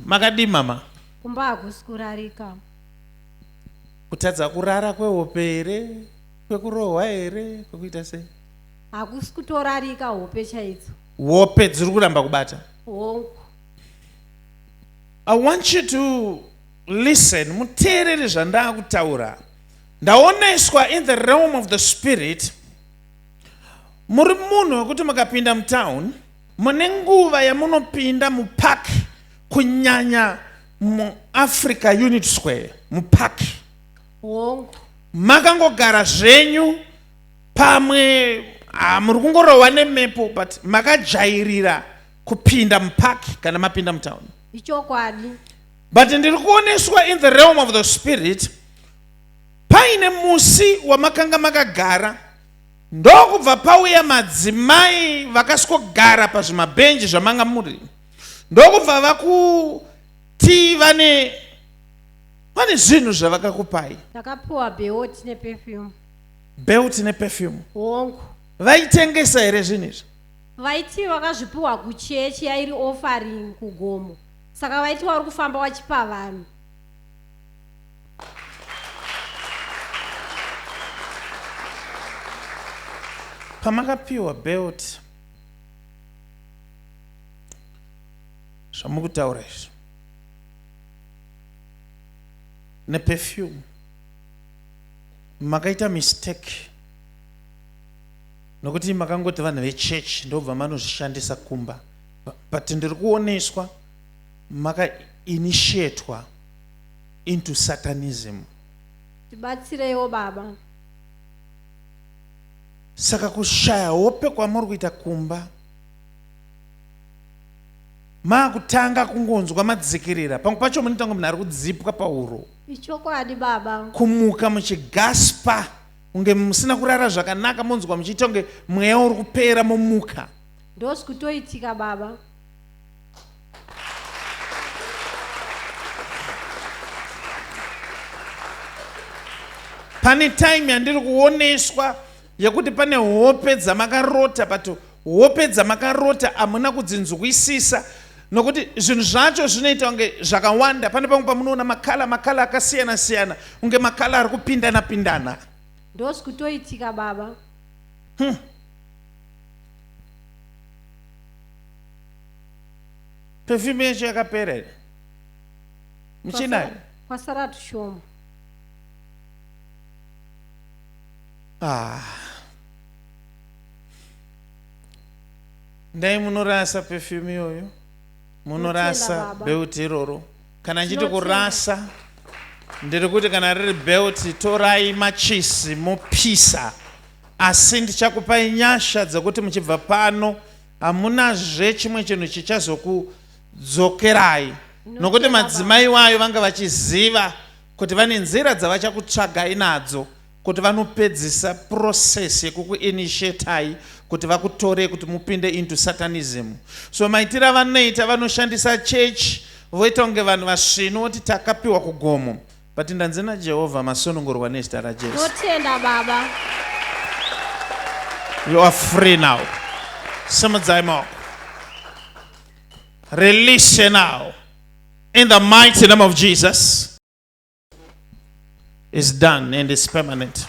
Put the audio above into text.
Makadii mama? Kumba hakusi kurarika. Kutadza kurara kwehope here? Kwekurohwa here? Kwekuita sei? Hakusi kutorarika hope chaidzo. Hope dziri kuramba kubata. Hongu. I want you to listen, muteerere zvandakutaura. Ndaoneswa in the realm of the spirit muri munhu wekuti mukapinda mutown mune nguva yamunopinda mupark kunyanya muAfrica Unit Square mupark. Hongu. Makangogara zvenyu pamwe ah, muri kungorohwa nemhepo but makajairira kupinda mupark kana mapinda mutown. Ichokwadi. But ndiri kuoneswa in the realm of the spirit paine musi wamakanga makagara ndokubva pauya madzimai vakaswogara pazvimabhenji zvamanga muri ndokubva vakuti vane vane zvinhu zvavakakupai. Ndakapiwa belt neperfume. Belt neperfume. Hongu. Vaitengesa here zvinhu izvi? Vaiti vakazvipiwa kuchechi yairi offering kugomo saka vaiti vari kufamba vachipa vanhu. Pamakapiwa belt zvamukutaura izvi neperfume makaita mistake nokuti makangoti vanhu vechurch ndobva manozvishandisa kumba but ndiri kuoneswa makainitiatwa into satanism. Tibatsireiwo baba. Saka kushaya hope kwamuri kuita kumba maakutanga kungonzwa madzikirira pamwe pacho munoita kunge munhu ari kudzipwa pahuro. Ichokwadi baba. Kumuka muchigaspa kunge musina kurara zvakanaka monzwa muchiita kunge mweya uri kupera momuka. Ndozvikutoitika baba. Pane time yandiri kuoneswa yekuti pane hope dzamakarota but hope dzamakarota hamuna kudzinzwisisa nokuti zvinhu zvacho zvinoita kunge zvakawanda. Pane pamwe pamunoona makala makala akasiyana siyana kunge makala ari kupindana pindana. Ndozvikutoitika baba. Perfume yacho yakapera here? Muchinayo? Kwasara tushoma. Ah. Ndai munorasa perfume iyoyo. Munorasa belt iroro. Kana nchiti kurasa ndiri kuti kana riri belt torai machisi mopisa. Asi ndichakupai nyasha dzekuti muchibva pano hamunazve chimwe chinhu chichazokudzokerai nokuti madzimai wayo vanga vachiziva kuti vane nzira dzavachakutsvagai nadzo kuti vanopedzisa process yekukuinishetai kuti vakutorei kuti mupinde into satanism. So maitiro avanoita vanoshandisa church voita kunge vanhu vasvinu voti takapiwa kugomo but ndanzi naJehovha masunungurwa nezita raJesu. Totenda baba. You are free now. Simudzai maoko. Release now. In the mighty name of Jesus. It's done and it's permanent.